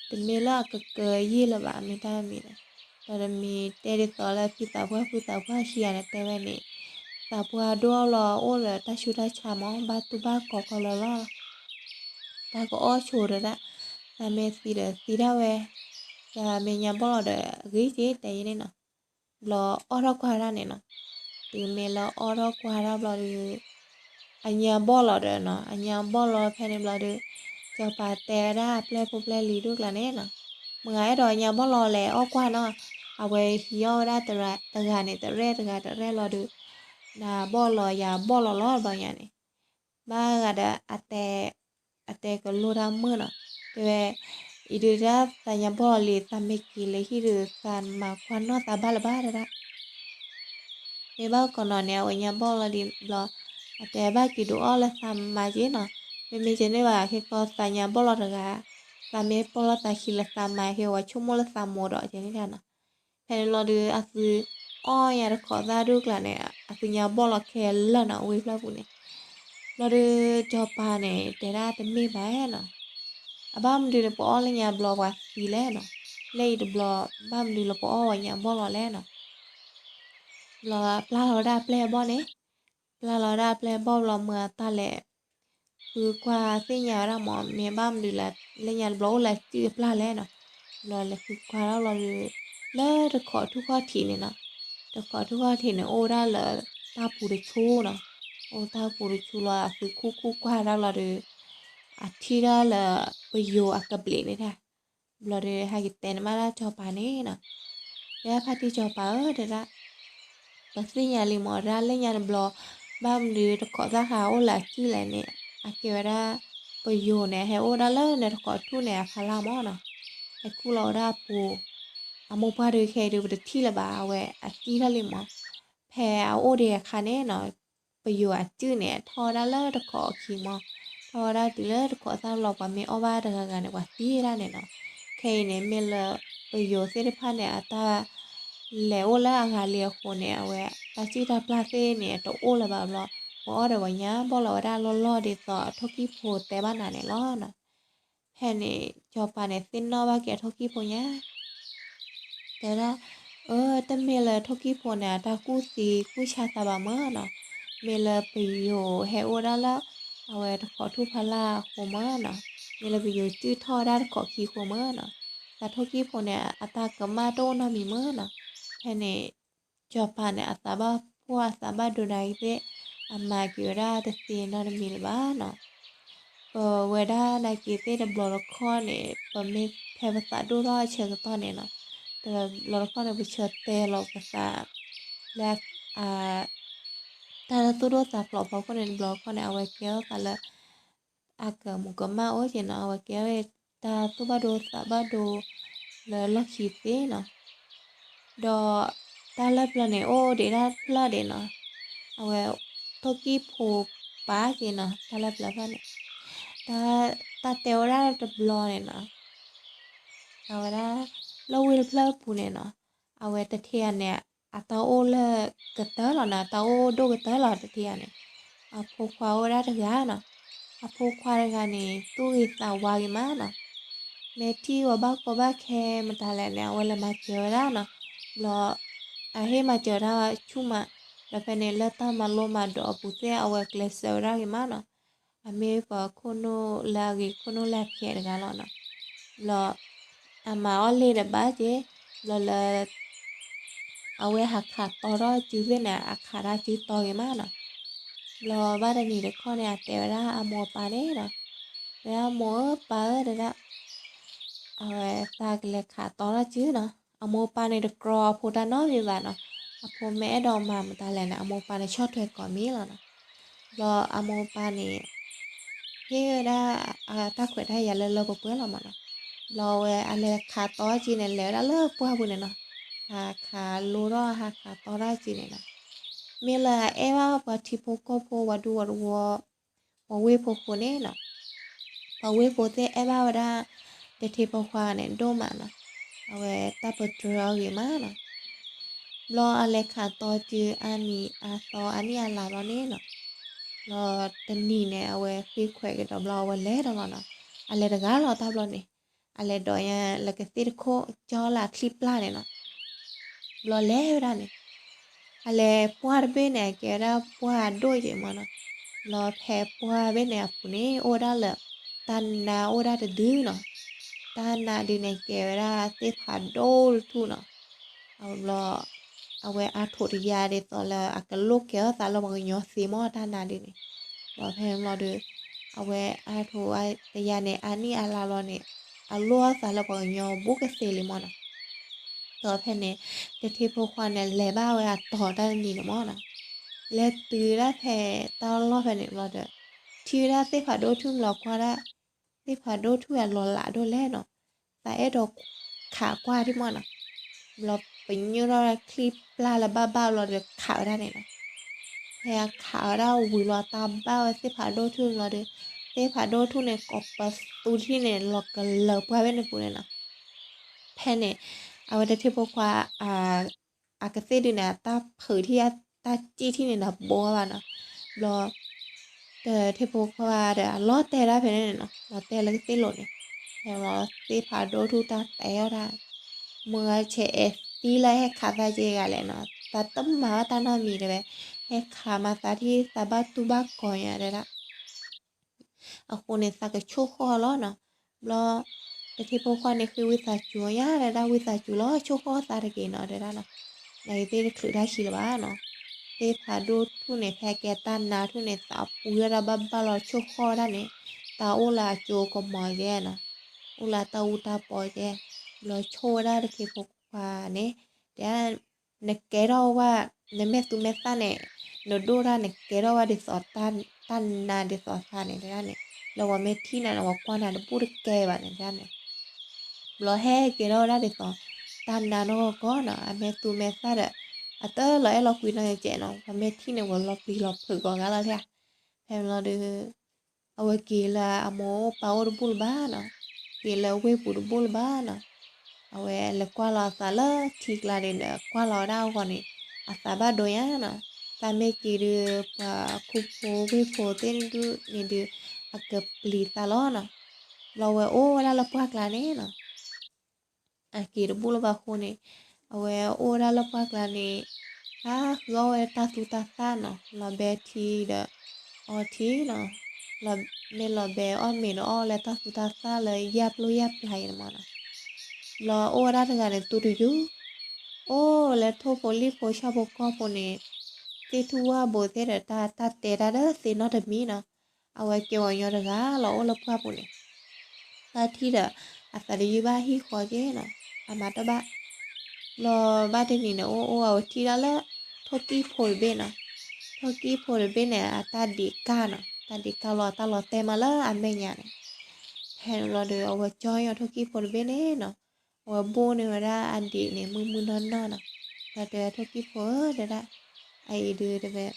တမ့ၢ်လၢအကကၢယံာ်လၢၤဘၣ် မ့ၢ်တၢ်မံၤန့ၣ်. ဒီးတမ့ၢ်တဲဒ်သိးလၢဖုသးပှၢ်ဖုသးပှၢ်ခံဂၤန့ၣ်တဲဝဲန့ၣ်, သးပှၢ်ဒိၣ်အီၣ်လီၤအိၣ်ဒီးတၢ်ဆူးတၢ်ဆါမး ဘၣ်တူၢ်ဘၣ်ကီးကီးလီၤလီၤ. တၢ်ကအီၣ်ဆိဒီးဒၣ်, သးမ့ၢ်သံဒီးသံဒၣ်ဝဲ, သးမ့ၢ်ညါဘီၣ်လီၤဒီးအဂ့ၤက့ၤတဲယဲန့ၣ်နီၤ. ဘျီအီၣ်ထီၣ်ကွၢ်ဒၣ်န့ၣ်နီၤ, တုၤမ့ၢ်လၢအီၣ်ထီၣ်ကွၢ်ဒၣ်ဘျီဒီး အညါဘီၣ်လီၤဒီးနီၤ, အညါဘီၣ်လီၤဖဲန့ၣ်ဘျီဒီး စီၤပၤတဲဝဲဒၣ်အပျဲၢ်ဖိပျဲၢ်လံၤဒိၣ်ကျါန့ၣ်နီၤ, မုၢ်ဂၤအဲၣ်ဒိးအညါဘီၣ်လီၤလဲၤအီၣ်ကွၢ်နီၤ, အဝဲဟံးအီၣ်ဝဲဒၣ်တဂၤန့ၣ်တရဲၣ်တဂၤတရဲၣ်လီၤဒီး နၤဘီၣ်လီၤယၤဘီၣ်လီၤလီၤဘျီညါန့ၣ် ဘၣ်ဂၤဒီး အတဲကလိတၢ်မုာ်နီၤ, တဲဝဲ, အံၤဒုးတၢ်သးညါဘီၣ်လီၤလံ သးမ့ၢ်က့ၤလၢဟံၣ်ဒုး သးမၤကွၢ်နီၣ်သးဘၣ်လၢၤဘၣ်တဒၣ် မ့ၢ်ဘၣ်ကီးနီၤန့ၣ် အဝဲညါဘီၣ်လီၤဒံးဘျီ, အတဲဘၣ်က့ၤဒုးအီၣ်လၢသးမၤက့ၤနီၤ, မ့မ့ၢ်ကန့ၢ်ဘၣ် ခဲကီသးညါဘီၣ်လီၤတဂၤ, သးမ့ၢ်ပီၢ်လီၤသးခံလၢသးမၤ ဟဲဝဲဆိကမိၣ်လၢသးမိၢ်ဒီးကန့ၢ်တၢ်နီၤ, ဖဲန့ၣ်လီၤဒုး အသုအီၣ်ညါတခိးသၣ်ဒိၣ်ကျါန့ၣ် အသုညါဘီၣ်လီၤခဲလၢာ်နီၤ ဝ့ၢ်ဖျၢၣ်ပူၤန့ၣ်, ဘျီဒုး စီၤပၤန့ၣ် တဲဒၣ်တမ့ၢ်ဘၣ်နီၤ, အဘၣ်မနုၤလၢပအီၣ်လၢညါဘျီပှၤသံလဲၣ်နီၤ, လၢအံၤတဘျီ ဘၣ်မနုၤလၢပအီၣ်ဝဲညါဘီၣ်လီၤလဲၣ်နီၤ ဘျီပျၢ်လီၤဝဲဒၣ်အပျဲၢ်အဘီၣ်န့ၣ်, ပျၢ်လီၤဝဲဒၣ်အပျဲၢ်အဘီၣ်ဘျီ မုၢ်အတၢ်လဲၤ ဃုကွၢ်သ့ၣ်ညါဝဲဒၣ်မး မ့ၢ်ဘၣ်မနုၤလၢ လၢညါတဘျီအိၣ်လၢအစုၣ်အပျၢ်လဲၣ်နီၤ, ဘျီလဲၤဃုကွၢ်ဒၣ်ဘျီဒီး လၢတခိးထူၣ်ခီၣ်ထံးန့ၣ်နီၤ, တခိးထူၣ်ခီၣ်ထံးန့ၣ် အိၣ်ဝဲဒၣ်လၢတၢ်ပူၤတဆူနီၤ, အိၣ်တၢ်ပူၤတဆူလီၤ အသုခူၣ်ခူၣ်ကွၢ်ဒၣ်ဘျီဒီး အထံၣ်ဒၣ်လၢပယိၤအကဘျံးန့ၣ်တၢ် ဘျီဒီးဟဲက့ၤတဲန့ၣ်မးဒၣ်စီၤပၤန့ၣ်နီၤ, တဲဒၣ်ဖါတံၢ်စီၤပၤဧၢ တဲဒၣ်, ပသ့ၣ်ညါလံမး ဒၣ်လၢညါတဘျီ ဘၣ်မနုၤတခိးသၣ်ဃးအိၣ်လၢအစုၣ်လဲၣ်န့ၣ်, အကဲဝဲဒၣ် ပယိၤန့ၣ် ဟဲအိၣ်ဒၣ်လၢနတခိးထူၣ်န့ၣ်အဖီလာ်မးနီၤ, ဟဲခူၣ်လီၤဝဲဒၣ်အပူၤ, အမိၢ်ပှၢ်ဒုးခဲအံၤဒုးပတထံၣ်လၢၤဘၣ် အဝဲအစံၣ်ထီၣ်လံမး, ဖဲအအိၣ်ဒံးအခါန့ၣ်နီၤ ပယိၤအစုၣ်န့ၣ် ထီၣ်ဝဲဒၣ်လၢတခိးအခံမး, ထီၣ်ဝဲဒၣ်တုၤလၢတခိးသၣ်ဘျီ ပှၤမ့ၢ်အီၣ်ဘၣ်တဂၤဂၤန့ၣ် ပှၤသံဝဲဒၣ်န့ၣ်နီၤ, ခဲအံၤန့ၣ် မ့ၢ်လၢပယိၤသ့ၣ်တဖၣ်န့ၣ် အတၢ်လဲၤအိၣ်လၢအဂၤလံအဃိန့ၣ် အဝဲတၢ်စုၣ်တၢ်ပျၢ်သ့ၣ်န့ၣ် တအိၣ်လၢၤဘၣ်ဘျီ, ပှၤအီၣ်ဒီးပှၤညါဘီၣ်လီၤဝဲဒၣ်လီၢ်လီၢ်ဒ်သိးအထိၣ်ကံၣ်ဖိတဲဘၣ်နၤန့ၣ်လီၤနီၤ. ဖဲန့ၣ် စီၤပၤန့ၣ် သ့ၣ်နီၣ်ဘၣ်က့ၤအထိၣ်ကံၣ်ဖိညါ တဲဝဲဒၣ်, အၢ တမ့ၢ်လၢထိၣ်ကံၣ်ဖိန့ၣ် အတၢ်ကူၣ်သံကူၣ်ဆါသးဘၣ်မးနီၤ, မ့ၢ်လၢပယိၤဟဲအိၣ်ဒၣ်လၢ အဝဲတခိးထူၣ်ဖီလာ်အဃိမးနီၤ, မ့ၢ်လၢပယိၤစုၣ်ထီၣ်ဝဲဒၣ်တခိးခံဃိမးနီၤ, တၢ်ထိၣ်ကံၣ်ဖိန့ၣ် အတၢ်ကမၣ်တအိၣ်နီတမံၤမးနီၤ. ဖဲန့ၣ် စီၤပၤန့ၣ် အသးဘၣ်ဖှီၣ်အသးဘၣ်ဒိနာ်က့ၤသ့ၣ် အမၤက့ၤဝဲဒၣ်တသ့နီတမံၤလၢၤဘၣ်နီၤ. ပဝဲဒၣ်နာ်က့ၤသ့ၣ်တဘျီတခီၣ်န့ၣ် ပမ့ၢ်ဖဲပသးဒိၣ်ထီၣ်အဆၢကတီၢ်န့ၣ်နီၤ, တဘျီတခီၣ်န့ၣ် ပဆၢတဲာ်လီၤပသး လၢ တၢ်လၢသူၣ်ဒိၣ်သးဖျိးဖီခိၣ်န့ၣ် တဘျီတခီၣ်န့ၣ် အဝဲကဲထီၣ်သးလၢ အကမူးကမၣ်အိၣ်က့ၤနီၤ, အဝဲကဲထီၣ်တၢ်သူၣ်ဘၣ်ဒိသးဘၣ်ဒိ လၢလီၢ်ခံသ့နီၤ. ဒီးတၢ်လၢပျၢၤန့ၣ် အိၣ်ဒံးဒၣ်ဖျၢၣ်ဒံးနီၤ, အဝဲ ထိၣ်ကံၣ်ဖိပာ်က့ၤနီၤ, တၢ်လၢပျၢၤဖျၢၣ်န့ၣ် တၢ်တဲဝဲဒၣ်တဘျီန့ၣ်နီၤ, အဝဲဒၣ် လၢဝ့ၢ်တဖျၢၣ်ပူၤန့ၣ်နီၤ, အဝဲတထံဂၤန့ၣ် အတၢ်အိၣ်လၢကတၢၢ်လီၤနီၤ, တၢ်အိၣ်ဒိၣ်ကတၢၢ်လီၤတထံဂၤန့ၣ်, အဖိခွါအိၣ်ဝဲဒၣ်တဂၤနီၤ, အဖိခွါတဂၤန့ၣ် သူၣ်ဂ့ၤသးဝါဂ့ၤမးနီၤ, မ့ၢ်ထံၣ်ဝဲဘၣ်ကီဘၣ်ခဲမတၤလဲၣ်န့ၣ် အဝဲလဲၤမၤစၢၤဝဲဒၣ်နီၤ, ဘျီ အဟ့ၣ်မၤစၢၤတၢ်ဆူၣ်မး, ဒီးဖဲန့ၣ်လၢတၢ်မၤလိမၤဒိးအပူၤသ့ၣ် အဝဲကျဲးစၢးဝဲဒၣ်ဂ့ၤမးနီၤ, အမ့ၢ်ပှၤခိၣ်နူာ်လၢအဂ့ၤခိၣ်နူာ်လၢအဖျဲးတဂၤလီၤနီၤ, ဘျီ အမၤအီၣ်လ့ၤဒီးဘၣ်က့ၤ, ဘျီလၢ အဝဲဟးခးတီထီၣ်စုသ့ၣ်န့ၣ် အခးတၢ်စုတီဂ့ၤမးနီၤ, ဘျီဘၣ်တနံၤတခီန့ၣ် အတဲဝဲဒၣ်အမိၢ်အပၢ်န့ၣ်နီၤ, တဲဒၣ်မိၢ်ဧၢပၢ်ဧၢတဲဒၣ် အဝဲသးကလဲၤခးတီထီၣ်စုနီၤ, အမိၢ်အပၢ်န့ၣ်တကြီအဖိတၢ်နီတမံၤဘၣ်နီၤ, အဖိမ့ၢ်အဲၣ်ဒိးမၤမတၤလဲၣ်န့ၣ် အမိၢ်အပၢ်န့ၣ် ဆီၣ်ထွဲကိးမံၤလီၤနီၤ, ဘျီအမိၢ်အပၢ်န့ၣ် ဟ့ၣ်ဝဲဒၣ် အတၢ်ခွဲးတၢ်ယာ်လၢလၢပှဲၤပှဲၤလီၤမးနီၤ, ဘျီဝဲအလဲၤခးတီထီၣ်စုန့ၣ် လဲၤဝဲဒၣ်လၢပှၢ်ပူၤန့ၣ်နီၤ, ဟးခးလိထီၣ်ဟးခးတီထီၣ်စုန့ၣ်နီၤ, မ့ၢ်လၢအအဲၣ်ဘၣ်ပှၤထံဖိကီၢ်ဖိ ပှၤဒူပှၤတဝီ ပှၤဝ့ၢ်ဖိဃိန့ၣ်နီၤ, ပှၤဝ့ၢ်ဖိသ့ၣ်အဲၣ်ဘၣ်ဝဲဒၣ် တထံဖိခွါန့ၣ်ဒိၣ်မးနီၤ, အဝဲတၢ်ပတြၢၤအီၤဂ့ၤမးနီၤ, ဘျီအလဲၤခးတီစုအါနံၤအါသီအါနံၣ်အါလါဘျီန့ၣ်နီၤ, ဘျီတနံၤန့ၣ် အဝဲဃ့ခွဲးကဒီးဘျီ အဝဲလဲၤဒီးလီၤနီၤ, အလဲၤတဂၤလီၤတၢ်ဘျီန့ၣ်, အလဲၤဒိးညါလၢကသ့ၣ်တခိၣ် ကၠီလၢအချံပျၢ်န့ၣ်နီၤ, ဘျီလဲၤဝဲဒၣ်န့ၣ် အလဲၤပှၢ်တဘ့ၣ်န့ၣ် အကဲဝဲဒၣ်ပှၢ်ဒိၣ်ကဲမးနီၤ. ဘျီဖဲပှၢ်ဘ့ၣ်န့ၣ်အပူၤန့ၣ် အိၣ်ဝဲဒၣ်လၢ တၢ်နါအိၣ်ဒၣ်တဒုနီၤ. တၢ်နါဒုန့ၣ်ကဲဝဲဒၣ်သ့ၣ်ဖးဒိၣ်တထူၣ်နီၤ. အဘျီ အဝဲအါထိးတယါဒ်သိးလၢ အကလိၣ်ကဲထီၣ်သးလၢပှၤကညီသ့မးတၢ်နါဒုန့ၣ်. ဒီးဖဲန့ၣ်ဘျီဒီး အဝဲအါထိးတယါန့ၣ် အါနံၣ်အါလါလီၤန့ၣ် အလိၣ်အသးလၢပှၤကညီဘူးကသ့လံမးနီၤ. ဒီးဖဲန့ၣ် တထံဖိခွါန့ၣ် လဲၤဘၣ်ဝဲအတီၤတၢ်တနံၤန့ၣ်မးနီၤ. လဲၤတုၤဒၣ်ဖဲတၢ်လီၢ်ဖဲန့ၣ်ဘျီဒီး ထံၣ်ဝဲဒၣ်သ့ၣ်ဖးဒိၣ်ထူၣ်လီၤကွၢ်ဒၣ် သ့ၣ်ဖးဒိၣ်ထူၣ်အလီၤလးဒိၣ်လဲၣ်နီၤ. သးအဲၣ်ဒိးခးကွၢ်ထံၣ်မးနီၤ. ဘျီပညိၣ်ထီၣ်ချံပျၢ်လၢဘၣ်ဘၣ်ဘျီဒီးခးဝဲဒၣ်န့ၣ်နီၤ. ဖဲအခးဝဲဒၣ်ဝံၤလီၤတၢ်ဘၣ်ဝဲသ့ၣ်ဖးဒိၣ်ထူၣ်ဘျီဒီး သ့ၣ်ဖးဒိၣ်ထူၣ်န့ၣ် ကိးပသူထံၣ်န့ၣ် လီၤကလၢၤပှၢ်ဘ့ၣ်န့ၣ်ပူၤန့ၣ်နီၤ. ဖဲန့ၣ် အဝဲတထံဖိခွါ အကသ့ၣ်ဒုန့ၣ် အတၢ်ဖုးထံၣ် တၢ်စံၣ်ထံၣ်န့ၣ်ဒီးဘိဘၣ်နီၤ. ဘျီ တထံဖိခွါဒီး အလီၤတဲာ်ဒၣ်ဖဲန့ၣ်န့ၣ်နီၤ, လီၤတဲာ်လၢကသ့ၣ်လိၤန့ၣ်, ဖဲလီၤသ့ၣ်ဖးဒိၣ်ထူၣ်တၢ်တဲအီၤဒၣ်, မုၢ်ဂၤဆဲးအဲၣ်သံလၢဟဲခးသးက့ဂၤလဲၣ်နီၤ, သးတမၤဘၣ်တၢ်နီတမံၤတဲဝဲ, ဟဲခးမၤသးထံၣ်သးဘၣ်တူၢ်ဘၣ်ကီၤညါတဲဒၣ် အဃိန့ၣ် သးကဆိၣ်ဃီၣ်လီၤနီၤ. ဘျီ တထံဖိခွါန့ၣ်ဃ့ဝံသးစူၤညါတဲဒၣ်, ဝံသးစူၤလီၤ ဆိၣ်ဃီၣ်သးတက့ၢ်နီၤ တဲဒၣ်နီၤ. နသ့ၣ်တချုးတၢ်ခံလၢၤဘၣ်နီၤ. သ့ၣ်ဖးဒိၣ်ထူၣ်န့ၣ် ဖဲကဲတၢ်နါထူၣ်န့ၣ် သးပူၤဝဲဒၣ်ဘၣ်ဘၣ်လီၤ ဆိၣ်ဃီၣ်ဝဲဒၣ်န့ၣ်, တၢ်အိၣ်လၢအကၠိကမီၤကဲနီၤ, အိၣ်လၢတၢ်အူတၢ်ပီကဲ. ဘျီဆိၣ်ဝဲဒၣ်တထံဖိခွါန့ၣ် တဲဒၣ် နကဲထီၣ်ဝဲ နမဲာ်သူမဲာ်သၣ်န့ၣ် နဒိၣ်ဒၣ်နကဲထီၣ်ဝဲဒ်သိး တၢ်နါဒ်သိးသးန့ၣ်တဲဒၣ်န့ၣ်, လၢပှၤမ့ၢ်ထံၣ်နၤန့ၣ် ပှၤကွၢ်နၤတဘူၣ်တကဲဘၣ်န့ၣ်တဲဒၣ်န့ၣ်. ဘျီဟဲကဲထီၣ်ဝဲဒၣ်ဒ်သိး တၢ်နါနီၢ်ကီၢ်နီၤ, အမဲာ်သူမဲာ်သၣ်ဒီး အတလီၤအဲၣ်လီၤကွံနီတစဲးနီၤ, ပှၤမ့ၢ်ထံၣ်န့ၣ် ပှၤလီၤပျံၤလီၤဖုးကိးဂၤလီၤတဲ. ဖဲန့ၣ်ဘျီဒီး အဝဲက့ၤလၢအမိၢ်ပၢ်အိၣ်တဘူၣ်လၢၤဘၣ်နီၤ, က့ၤလၢဝ့ၢ်ပူၤတဘူၣ်လၢၤဘၣ်နီၤ. အဝဲလဲၤကွၢ်လီၤအသးလၢထံကျါန့ၣ်ဒီး ကွၢ်လီၤဝဲဒၣ်အဂီၢ်န့ၣ် အသးဘၣ်ဒိညါနီၤ. တၢ်မ့ၢ်က့ၤဒီး ပှၤခူဖိဝ့ၢ်ဖိသ့ၣ်တဒူၣ်န့ၣ်ဒီး အကပျံၤသးလီၤနီၤ. ဘျီဝဲအိၣ်ဝဲဒၣ်လၢပှၢ်ကျါန့ၣ်နီၤ အက့ၤတဘူၣ်လၢၤဘၣ်အဃိန့ၣ် အဝဲအိၣ်ဝဲဒၣ်လၢပှၢ်ကျါန့ၣ် တၢ်ဃုအီၣ်ဝဲတၢ်သူတၢ်သၣ်နီၤ, လီၤဘဲထံဒီး အီထံနီၤ, မ့ၢ်လီၤဘဲအီၣ်မ့ၤဒီးအီၣ်လၢတၢ်သူတၢ်သၣ်လၢယၢ်ပျိယၢ်ပျါအံၤန့ၣ်မးနီၤ. ဘျီအိၣ်ဝဲဒၣ်တဂၤန့ၣ် သူတယုၢ် အိၣ်လၢထိၣ်ဖိလံၣ်ဖိဆၣ်ဖိကီၢ်ဖိန့ၣ် သ့ၣ်ထူၣ်ဝၣ်ဘိသ့ၣ်ဒီး တၢ်တဲတၢ်ဒီးသ့ၣ်နီတမံၤနီၤ. အဝဲကဲပှၤကညီတဂၤလီၤအိၣ်လၢပှၢ်ပူၤန့ၣ် တၢ်ထံၣ်ဒီး အသးတယုၢ်ဘၣ်ဟံၣ်ဃီက့နီၤ, အမၤတၢ်ဘၣ်. ဘျီဘၣ်တနံၤန့ၣ် အိၣ်အိၣ်အဝဲထံၣ်ဒၣ်လၢ ထိၣ်ကံၢ်ဖိတဘ့ၣ်နီၤ, ထိၣ်ကံၢ်ဖိတဘ့ၣ်န့ၣ် အတၢ်ဒံးကၢ်နီၤ, တၢ်ဒံးကၢ်လီၤအတၢ်လီၤတဲာ်မးလၢအမဲာ်ညါန့ၣ်. ဖဲန့ၣ်ဘျီဒီး အဝဲကၠီၣ်ညီထိၣ်ကံၢ်ဖိတဘ့ၣ်န့ၣ်နီၤ, အဝဲဘိၣ်န့ၢ်ဝဲဒၣ်အဒံးန့ၣ် မုၢ်မုၢ်နီၢ်နီၢ်နီၤ. ဒီးတဲဝဲထိၣ်ကံၢ်ဖိဧၢ တဲဒၣ်, အအံၤဒုးတဲဝဲ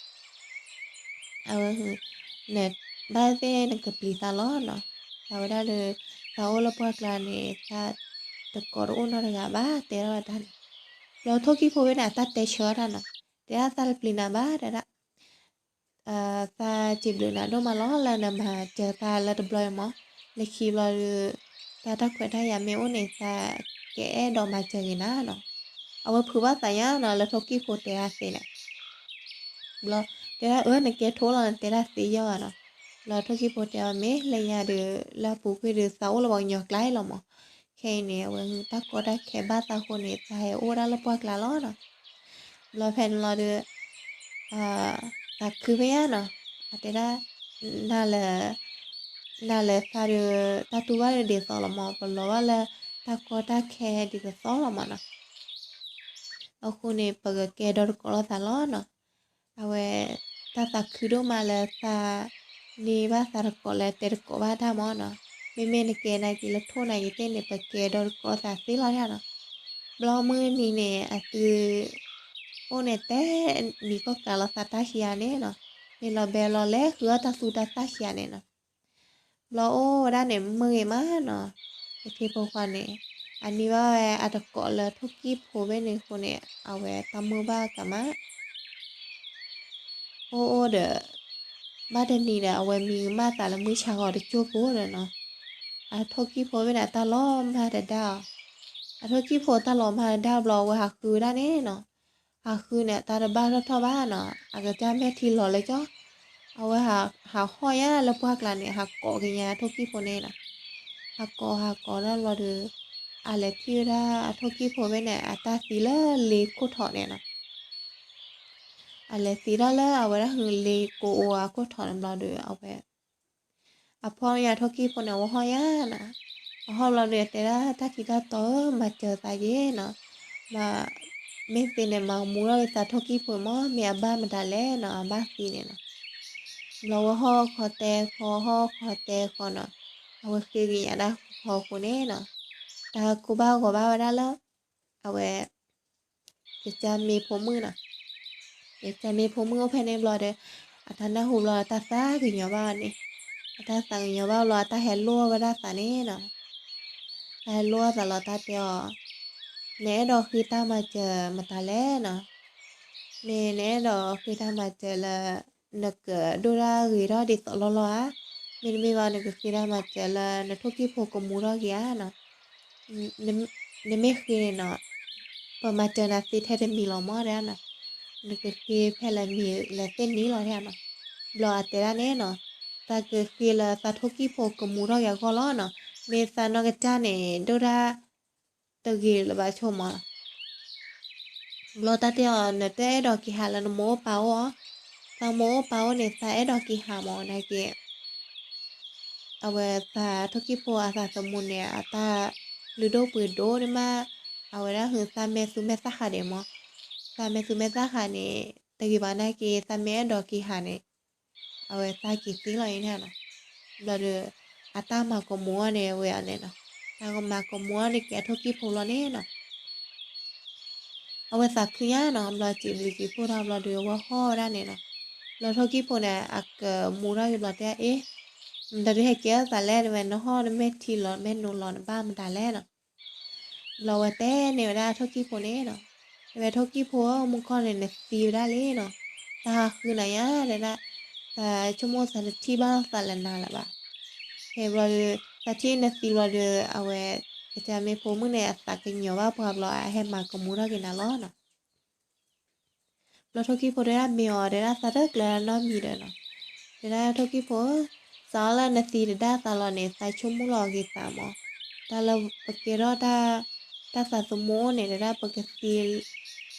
အဝဲ နဘၣ်သ့ၣ်နကပျံၤသးလီၤနီၤ. သးဝဲဒၣ်ဒီး သးအိၣ်လၢပှၢ်ကျါန့ၣ် သးတကိးတအိၣ်နီတဂၤဘၣ် တဲထီၣ်ဝဲတၢ်န့ၣ်. ဘျီထိၣ်ကံၢ်ဖိဝဲန့ၣ် အတၢ်တဲဆၢတၢ်နီၤ, တဲဒၣ်သးတပျံၤနၤဘၣ် တဲဒၣ် သးစံးဘျုးနၤဒိၣ်မးလီၤ လၢနမၤစၢၤသးလၢတဘျီအံၤမး, လၢခံဘျီဒီး သးတၢ်ခွဲးတၢ်ယာ်မ့ၢ်အိၣ်န့ၣ် သးကအဲၣ်ဒိးမၤစၢၤက့ၤနၤနီၤ. အဝဲဖုးဘၣ်သးညါနီၤ လၢထိၣ်ကံၢ်ဖိတဲအသ့န့ၣ်. ဘျီ တဲဒၣ်အၢ နကဲထိၣ်လီၤ နတဲဒၣ်သ့ယီၤဂၤနီၤ. ဘျီထိၣ်ကံၢ်ဖိတဲအီၤ မ့ၢ်လၢညါဒီး လၢအပူၤကွံာ်ဒီး သးအိၣ်လၢပှၤကညီကျါအံၤလီၤမး. ခဲအံၤန့ၣ် အဝဲတၢ်ကီတၢ်ခဲဘၣ်သးအဃိန့ၣ် သးဟဲအိၣ်ဝဲဒၣ်လၢပှၢ်ကျါလီၤနီၤ. ဘျီဖဲန့ၣ်လီၤဒီး သးခုဖဲညါနီၤ, အတဲဒၣ် နၤလၢ နၤလၢသးဒီး တၢ်တူၢ်ဘၣ်ဒ်သိးလီၤမး, ပလီၤဘၣ်လၢတၢ်ကီတၢ်ခဲဒ်သိးသိးလီၤမးနီၤ. အဃိန့ၣ် ပကကဲဒီတကိးလိာ်သးလီၤနီၤ. အဝဲ တၢ်သးခုဒိၣ်မးလၢသး န့ၢ်ဘၣ်သးတကိးလၢတဲတကိးဘၣ်တၢ်မးနီၤ. မ့မ့ၢ်နကဲနာ်က့ၤလၢထိၣ်နာ်က့ၤသ့ၣ်န့ၣ် ပကဲဒီတကိးလိာ်သးသ့လီၤနီၤ. ဘျီမုၢ်နံၤန့ၣ် အသု အိၣ်န့ၣ်တဲ နံၤကီၢ်ကးလီၤသးတၢ်ခံဂၤန့ၣ်နီၤ. မ့ၢ်လီၤဘဲလီၤလဲၤဃုအီၣ်တၢ်သူတၢ်သၣ်ခံဂၤန့ၣ်နီၤ. ဘျီအိၣ်ဝဲဒၣ်န့ၣ် မုာ်ဂ့ၤမးနီၤ. တထံဖိခွါန့ၣ် အန့ၢ်ဘၣ်ဝဲအတကိးလၢထိၣ်ကံၢ်ဖိဘ့ၣ်န့ၣ်အဃိန့ၣ် အဝဲတၢ်မုာ်ဘၣ်ကမၣ် အိၣ်အိၣ်ဒီး ဘၣ်တနံၤဒီး အဝဲမံကမၣ်သးလၢမုၢ်ဆါဂီၤတစိၢ်ဖိဒီးနီၤ. အထိၣ်ကံၢ်ဖိဘ့ၣ်န့ၣ် အတၢ်လီၤမၢ်တဒါအီၤ. အထိၣ်ကံၣ်ဖိတၢ်လီၤမၢ်တဒါဘျီ အဝဲဟးဃုဝဲဒၣ်န့ၣ်နီၤ. ဟးဃုန့ၣ် အတၢ်တဘၣ်ထီၣ်ထီၣ်ဘၣ်နီၤ, အကစၢ်မဲာ်ထံလီၤလၢကၠီ, အဝဲဟးဟီၣ်ညါလၢပှၢ်ကျါန့ၣ် ဟးကိးက့ၤညါအထိၣ်ကံၣ်ဖိန့ၣ်နီၤ. ဟးကိးဟးကိးဒၣ်ဘျီဒီး အလဲၤထံၣ်ဝဲဒၣ်အထိၣ်ကံၣ်ဖိဖဲန့ၣ် အတၢ်သံလၢလ့ခိၣ်ထီးန့ၣ်နီၤ. အလဲၤသံဒၣ်လၢအဝဲဒၣ်ဟုလ့ကိးအိၣ်အခိၣ်ထီးန့ၣ်ဘျီဒီး အဝဲ အဖီၣ်ညါထိၣ်ကံၣ်ဖိန့ၣ် အဝဲဟီၣ်ညါနီၤ. အဟီၣ်ဘျီဒီး အတဲဒၣ်တၢ်ခံတၢ်တီဧၢ, မၤစၢၤသးက့ၤနီၤ, မ့ၢ်သ့န့ၣ် မၤကမူထီၣ်က့ၤသးထိၣ်ကံၣ်ဖိမး, မ့ၢ်အဘၣ်မတၤလဲၣ်နီၤ, အဘၣ်သံန့ၣ်နီၤ. ဘျီဝဲဟီၣ်ခီတဲခီ ဟီၣ်ခီတဲခီနီၤ, အဝဲဃ့ကညးတၢ်ဃီဃီအဃိန့ၣ်နီၤ, တၢ်ကိၢ်ဘၣ်ဂီၤဘၣ်ဝဲဒၣ်လၢ အဝဲ ကစၢ်မ့ၢ်ဖိမုၣ်နီၤ. ကစၢ်မ့ၢ်ဖိမုၣ်အိၣ်ဖဲန့ၣ်ဘျီဒီး အတၢ်နၢ်ဟူဘျီ တၢ်သးကညီၤဘၣ်န့ၣ်, အတၢ်သးကညီၤဘၣ်ဘျီ အတၢ်ဟဲလိၣ်ဝဲဒၣ်သးန့ၣ်နီၤ. တၢ်ဟဲလိၣ်အသးလီၤ တၢ်တဲအီၤ, နအဲၣ်ဒိးဃ့တၢ်မၤစၢၤမတၤလဲၣ်နီၤ. မ့ၢ်နအဲၣ်ဒိးဃ့တၢ်မၤစၢၤလၢ နကဒိၣ်ဒၣ်ဂ့ၤထီၣ်ဒ်သိးလီၢ်လီၢ်ဧါ, မ့တမ့ၢ်ဘၣ် နကဃ့တၢ်မၤစၢၤလၢနထိၣ်ကံၣ်ဖိကမူထီၣ်က့ၤဧါနီၤ. နမ့ၢ်ဃ့န့ၣ်နီၤ, ပမၤစၢၤနၤသ့ထဲတမံၤလီၤမးဒၣ်နီၤ, နကဃ့ဖဲလဲၣ်မံၤလဲၣ်သ့န့ၣ်လီၤဒၣ်နီၤ. ဘျီအတဲဒၣ်န့ၣ်နီၤ, သးကဃ့လၢသးထိၣ်ကံၣ်ဖိကမူထီၣ်က့ၤအဂီၢ်လီၤနီၤ, မ့ၢ်သးနီၢ်ကစၢ်န့ၣ် ဒိၣ်ဒၣ် တဂ့ၤလၢၤဘၣ်ဆိမး. ဘျီတၢ်တဲအီၤ နတအဲၣ်ဒိးက့ၤဟးလၢနမိၢ်အိၣ်ပၢ်အိၣ်ဧါ, သးမိၢ်အိၣ်ပၢ်အိၣ်န့ၣ် သးအဲၣ်ဒိးက့ၤဟးမးနာ်က့ အဝဲသးထိၣ်ကံၣ်ဖိအသးသမူန့ၣ် အတၢ်လုၢ်ဒိၣ်ပှ့ၤဒိၣ်န့ၣ်မး, အဝဲဒၣ်ဟုသးမဲာ်သူမဲာ်သၣ်ဃာ်ဒံးမး, သးမဲာ်သူမဲာ်သၣ်ဃာ်န့ၣ် တဂ့ၤဘၣ်နာ်က့ သးမ့ၢ်အဲၣ်ဒိးက့ၤဟးန့ၣ် အဝဲသးက့ၤသ့လီၤအံၤန့ၣ်နီၤ. ဘျီဒီး အတၢ်မၤကမူအီၤန့ၣ်ဝဲအီၤန့ၣ်နီၤ, တၢ်ကမၤကမူအီၤန့ၣ်က့ၤအထိၣ်ကံၣ်ဖိလီၤန့ၣ်နီၤ. အဝဲသးခုညါနီၤ, ဘျီစံးဘျုးစံးဖှိၣ်ထီၣ်ဘျီဒီး အဝဲဟီၣ်ဝဲဒၣ်န့ၣ်နီၤ. ဘျီထိၣ်ကံၣ်ဖိန့ၣ် အကမူထီၣ်က့ၤဘျီတဲအီၤ အ့, နတဒုးဟဲကဲထီၣ်သးလဲၣ်, တဝဲနဟီၣ်နမဲာ်ထံလီၤ မဲာ်နိလီၤ နဘၣ်မတၤလဲၣ်နီၤ. ဘျီဝဲတဲန့ၢ်ဝဲဒၣ်ထိၣ်ကံၣ်ဖိန့ၣ်နီၤ, တဝဲထိၣ်ကံၣ်ဖိဧၢ, မုၢ်ကီၢ်န့ၣ် နသံဝဲဒၣ်လံနီၤ, တၢ်ဟးဃုနၤညါတဲဒၣ်, သးဆိကမိၣ်သးတထံၣ်ဘၣ်သးလၢနၤလၢၤဘၣ်. ဖဲဘျီဒီး သးထံၣ်နသံဘျီဒီး အဝဲ ကစၢ်မ့ၢ်ဖိမုၣ်န့ၣ် အသးကညီၤဘၣ်ပှၤဘျီ အဟဲမၤကမူထီၣ်က့ၤနၤလီၤနီၤ. ဘျီထိၣ်ကံၣ်ဖိတဲဒၣ်မ့ၢ်အီၤ တဲဒၣ်သးတကျၢၤနီတမံၤဒီးနီၤ, တဲဒၣ်ထိၣ်ကံၣ်ဖိဧၢ, စးထီၣ်လၢနသံတဒၣ်သးလီၤန့ၣ် သးဆိကမိၣ်လီၤက့ၤသးမး, တၢ်လၢပကဲထီၣ်တၢ်သးသမူအိၣ်န့ၣ် တဲဒၣ်ပကသံ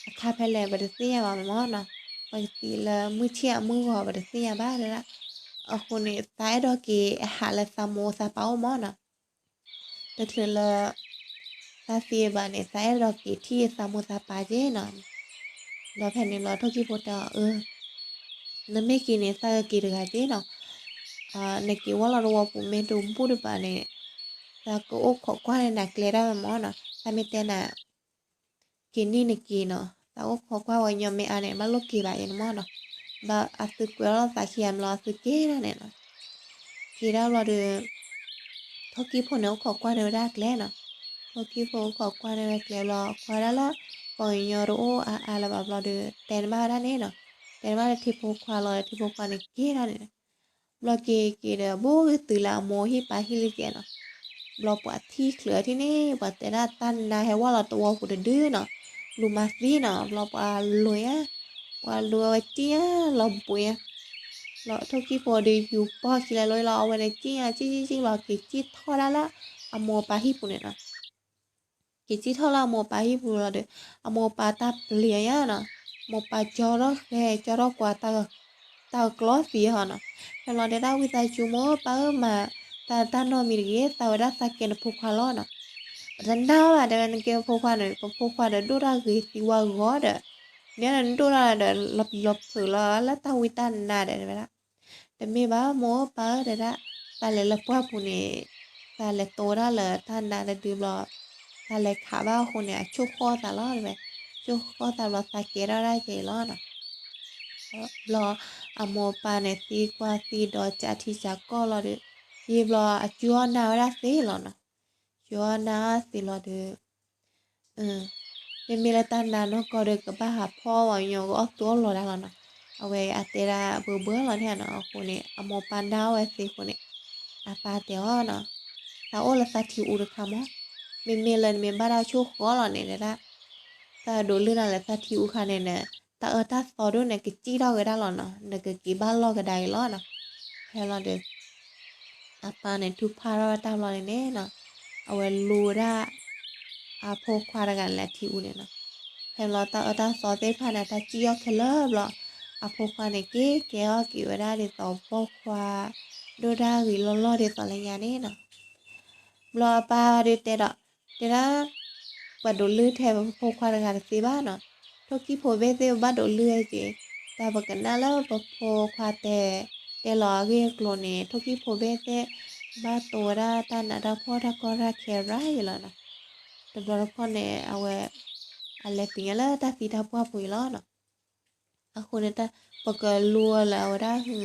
အခါဖဲလဲၣ် ပတသ့ၣ်ညါဘၣ်မးနီၤ, ပကသံလၢမုၢ်ဆ့ၣ်အမုၢ်ဂီၤ ပတသ့ၣ်ညါဘၣ်တဲဒၣ်. အဃိန့ၣ် သးအဲၣ်ဒိးက့ၤဟးလၢသးမိၢ်သးပၢ်အိၣ်မးနီၤ. တချုးလၢ သးသံဘၣ်န့ၣ် သးအဲၣ်ဒိးက့ၤထံၣ်သးမိၢ်သးပၢ်က့နီၤ. ဘျီဖဲန့ၣ်ဘျီထိၣ်ကံၣ်ဖိတဲအီၤ အၢ, နမ့ၢ်က့ၤန့ၣ် သးကက့ၤတဂၤက့နီၤ, နက့ၤဝဲလီၤတဝီပူၤမ့ၢ်တဘူၣ်တဘၣ်န့ၣ် သးကအိၣ်ခိးကွၢ်န့ၢ်နၤကျဲဒၣ်ဝဲမးနီၤ. သးမ့ၢ်တဲနၤ က့ၤန့ၢ်နက့ၤနီၤ, သးအိၣ်ခိးကွၢ်ဝဲညီမ့ၢ်အါန့ၣ် ဘၣ်လိၣ်က့ၤဘၣ်ယဲန့ၣ်မးနီၤ. ဘျီအသုကွဲးလီၤသးခံဂၤဘျီအသုက့ၤဒၣ်န့ၣ်နီၤ. က့ၤဒၣ်ဘျီဒီး ထိၣ်ကံၣ်ဖိန့ၣ်အိၣ်ခိးကွၢ်န့ၢ်ဝဲဒၣ်ကျဲနီၤ. ထိၣ်ကံၣ်ဖိအိၣ်ခိးကွၢ်န့ၢ်ဝဲကျဲဘျီ ကွၢ်ဒၣ်လၢ ပှၤကညီတအိၣ်အါအါလၢၤဘၣ်ဘျီဒီး တဲန့ၢ်ဘၣ်ဝဲဒၣ်န့ၣ်နီၤ. တဲန့ၢ်ဘၣ်လၢထံဖိခွါလီၤဒီး ထံဖိခွါန့ၣ်က့ၤဒၣ်န့ၣ် ဘျီက့ၤက့ၤဒီး ဘူးကတုၤလၢအမိၢ်ဟံၣ်ပၢ်ဟံၣ်လံကဲနီၤ. ဘျီပှၤထံၣ်ချုးထံၣ်န့ၣ် ပှၤတဲဒၣ်တၢ်နါဟဲဝဲလီၤတဝီပူၤတဒုနီၤ. လူၤမၤသံနီၤ, ဘျီပှၤလူၤယါ, ပှၤလူၤအဝဲကံၣ်ညါလီၤဘှံးယါ. ဘျီထိၣ်ကံၣ်ဖိဒီးယူၤပီၢ်ခံလဲၤလိလီၤ အဝဲန့ၣ်ကံၣ်ညါ ကံၣ်ကံၣ်ကံၣ်လီၤ က့ၤကံၣ်ထီၣ်ဒၣ်လၢ အမိၢ်ပၢ်ဟံၣ်ပူၤန့ၣ်နီၤ. က့ၤကံၣ်ထီၣ်လၢအမိၢ်ပၢ်ဟံၣ်ပူၤလီၤဒီး အမိၢ်ပၢ်တၢ်ပျံၤညါနီၤ. မိၢ်ပၢ်ကၠီထီၣ်ဃဲ ကၠီထီၣ်ကွၢ် တၢ်ကကျီသံဟီနီၤ. ဖဲလီၤတဲဒၣ်ဝံသးစူၤ မိၢ်ပၢ်ဧၢ မၤတၢ်တၢ်နီတမံၤတဂ့ၤ သးဝဲဒၣ်သးကဲနဖိခွါလီၤနီၤ. ပတနာ်ဘၣ်တဲဝဲ နကဲပဖိခွါန့ၣ် ပဖိခွါဒီးဒိၣ်တၢ်ဂ့ၤသံဝါဂီၤဒီး မ့ၢ်နဒိၣ်တၢ်ဒီး လီၤပျံၤလီၤဖုးလီၤလၢတၢ်ဝံတၢ်နါဒီးတဲဝဲဒၣ် တမ့ၢ်ဘၣ်မိၢ်ပၢ်ဧၢ တဲဒၣ်, သးလဲၤလၢပှၢ်ပူၤန့ၣ် သးလဲၤတိဝဲဒၣ်လၢတၢ်နါတဒုဘျီ, သးလဲၤခးဘၣ်အဃိန့ၣ် အဆိၣ်ဃီၣ်သးလီၤတဲဝဲ, ဆိၣ်ဃီၣ်သးဘျီသးကဲထီၣ်ဒၣ်ကဲအံၤလီၤနီၤ. ဘျီအမိၢ်ပၢ်န့ၣ် သံကွၢ်သံဒီးကးထံကးကီၢ်လီၤဒီး, ယံာ်ဘျီအစူၢ်အီၣ်နါဝဲဒၣ်သ့လီၤနီၤ. စူၢ်အီၣ်နါသ့လီၤဒီး မ့မ့ၢ်လၢတၢ်နါနီၢ်ကီၢ်ဒီး ကဘၣ်ဟးဖီၣ်ဝဲညီကအီၣ်သူအီၣ်လီၤဒၣ်လီၤနီၤ. အဝဲအတဲဒၣ်ဘၢဘၢလီၤန့ၣ်နီၤ. အဃိန့ၣ် အမိၢ်ပၢ်နါအီၣ်ဝဲသ့အဃိန့ၣ် အပၢ်တဲအီၤနီၤ, သးအိၣ်လၢသးထံအူတခါမး, မ့မ့ၢ်လၢနမ့ၢ်ဘၣ်တၢ်ဆိၣ်ဃီလီၤန့ၣ်ဒၣ်, တၢ်ဒိးလုၢ်နၤလၢတၢ်ထံအူခါန့ၣ်န့ၣ်, တၢ်အၢတၢ်သီဒိၣ်န့ၣ် ကစံၣ်ထီၣ်က့ၤဒၣ်လီၤနီၤ, နကက့ၤဘၣ်လီၢ်ကဒါအံၤလီၤနီၤ. ဖဲလီၤဒီး အပၢ်န့ၣ် ထုကဖၣ်ထီၣ်ဝဲတၢ်ဘျီန့ၣ်န့ၣ်နီၤ, အဝဲလူဝဲဒၣ် အဖိခွါတဂၤန့ၣ်လၢအထံအူန့ၣ်နီၤ. ဖဲလီၤတၢ်အၢတၢ်သီသ့ၣ်တဖၣ်န့ၣ် တၢ်စံၣ်ထီၣ်ခဲလၢာ်ဘျီ, အဖိခွါန့ၣ် က့ၤကဲထီၣ်က့ၤဝဲဒၣ်ဒ်သိးပိာ်ခွါ ဒိၣ်ဒၣ်ဂ့ၤလီၢ်လီၢ်ဒ်သိးလၢညါန့ၣ်နီၤ. ဘျီအပၢ်ဒုးတဲဒီး, တဲဒၣ်, ပှၤဒိးလုၢ်ထဲပဖိခွါတဂၤတသ့ဘၣ်နီၤ, ထိၣ်ကံၣ်ဖိဘ့ၣ်သ့ၣ်ပဘၣ်ဒိးလုၢ်ဝဲက့ၤ, တၢ်ပကနၣ်လၢပဖိခွါတဲ, တဲလီၤအဂ့ၢ်အကျိၤန့ၣ် ထိၣ်ကံၣ်ဖိဘ့ၣ်သ့ၣ်, ဘၣ်တိဝဲဒၣ်တၢ်နးတၢ်ဖှီၣ်တၢ်ကီတၢ်ခဲရၤအံၤလီၤနီၤ. တဘျီတခီၣ်န့ၣ် အဝဲ, အလဲၤသ့ၣ်ညါလၢတၢ်သံတၢ်ပှၢ်ပူၤအံၤလီၤနီၤ. အဃိန့ၣ် ပကလူဝဲလၢအဝဲဒၣ်ဟု,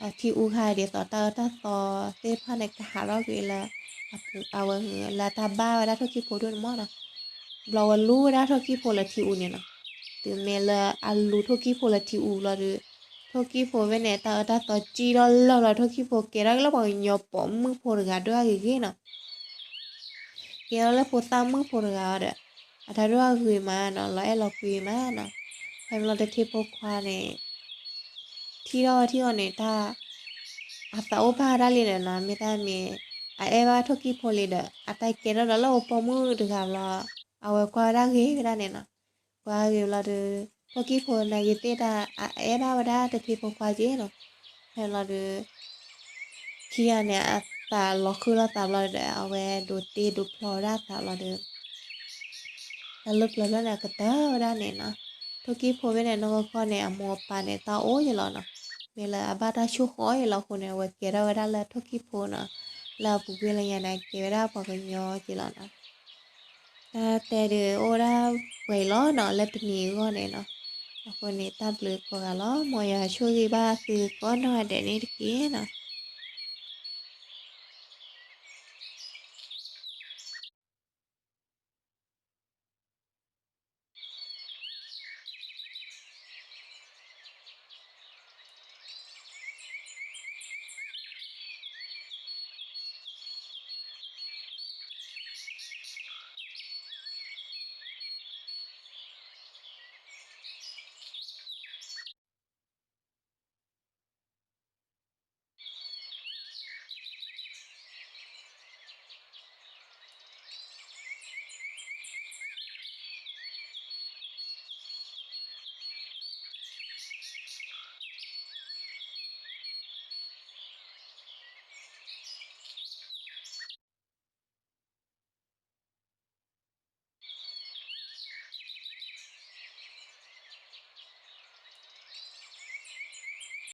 ထံအူခါဒ်သိးတၢ်အၢတၢ်သီသ့ၣ်တဖၣ်န့ၣ် ကဟးထီၣ်ကွံာ်လၢ, အဝဲဟုလၢတၢ်ဘၣ်ဝဲဒၣ်ထိၣ်ကံၣ်ဖိဒိၣ်န့ၣ်မ့ၢ်နီၤ. ဘျီဝဲလူဝဲဒၣ်ထိၣ်ကံၣ်ဖိလၢထံအူန့ၣ်နီၤ. တုၤမ့ၢ်လၢအလူထိၣ်ကံၣ်ဖိလၢထံအူလီၤဒီး, ထိၣ်ကံၣ်ဖိဘ့ၣ်န့ၣ် တၢ်အၢတၢ်သီစံၣ်ထီၣ်လၢာ်ဘျီ ထိၣ်ကံၣ်ဖိကဲထီၣ်က့ၤလၢပှၤကညီပိာ်မုၣ်ဖိတဂၤဒိၣ်အဂ့ၤဂ့ၤနီၤ. ကဲထီၣ်လၢဖိသၣ်မုၣ်ဖိတဂၤအီၤဒီး, အတၢ်ဒိၣ်အဂ့ၤမးနီၤ, လီၤအဲၣ်လီၤကွံမးနီၤ. ဖဲမ့ၢ်လီၤတထံဖိခွါန့ၣ်, ထံၣ်ထီၣ်ဝဲထံၣ်အီၤန့ၣ် တၢ်, အသးအိၣ်ဘၣ်ဝဲဒၣ်လံဒီးနီၤ, မ့ၢ်တၢ်မ့ၢ်, အအဲၣ်ဘၣ်ထိၣ်ကံၣ်ဖိလံဒီး အတၢ်ကဲထီၣ်ဒီးလၢအပိာ်မုၣ်တဂၤဘျီ, အဝဲကွၢ်ဝဲဒၣ်ဂ့ၤဝဲဒၣ်န့ၣ်နီၤ. ကွၢ်ဂ့ၤဘျီဒီး, ထိၣ်ကံၣ်ဖိန့ၣ်ဂ့ၤသ့ၣ်တၢ်အအဲၣ်ဘၣ်ဝဲဒၣ်တထံဖိခွါက့နီၤ. ဖဲလီၤဒီး ခံဂၤန့ၣ် အသးလီၤဃုလိာ်သးဘျီဒီး အဝဲဒိးတ့ဒိးဖျီဝဲဒၣ်အသးဘျီဒီး, တၢ်လၢပျၢၤဘျီန့ၣ် အကတၢၢ်ဝဲဒၣ်န့ၣ်နီၤ. ထိၣ်ကံၣ်ဖိဘ့ၣ်န့ၣ် နီၢ်ကီၢ်ကီၢ်န့ၣ် အမိၢ်အပၢ်န့ၣ် တၢ်အိၣ်ယံၤလီၤနီၤ. မ့ၢ်လၢအဘၣ်တၢ်ဆိၣ်ဃီအံၤလီၤအဃိန့ၣ် အဝဲကဲထီၣ်ဝဲဒၣ်လၢထိၣ်ကံၣ်ဖိနီၤ. လၢအပူၤကွံာ်လၢညါန့ၣ် အကဲဝဲဒၣ်ပှၤကညီက့လီၤနီၤ. တၢ်တဲဒုးအိၣ်ဒၣ်ပှဲၤအံၤလီၤနီၤ လၢတနံၤအဂီၢ်န့ၣ်နီၤ. အဃိန့ၣ် တၢ်ဘျုးကိးဂၤလီၤ. မ်ယွၤဆိၣ်ဂ့ၤဘၣ်သုကိးနီၢ်ဂၤဒဲးန့ၣ်တက့ၢ်နီၤ.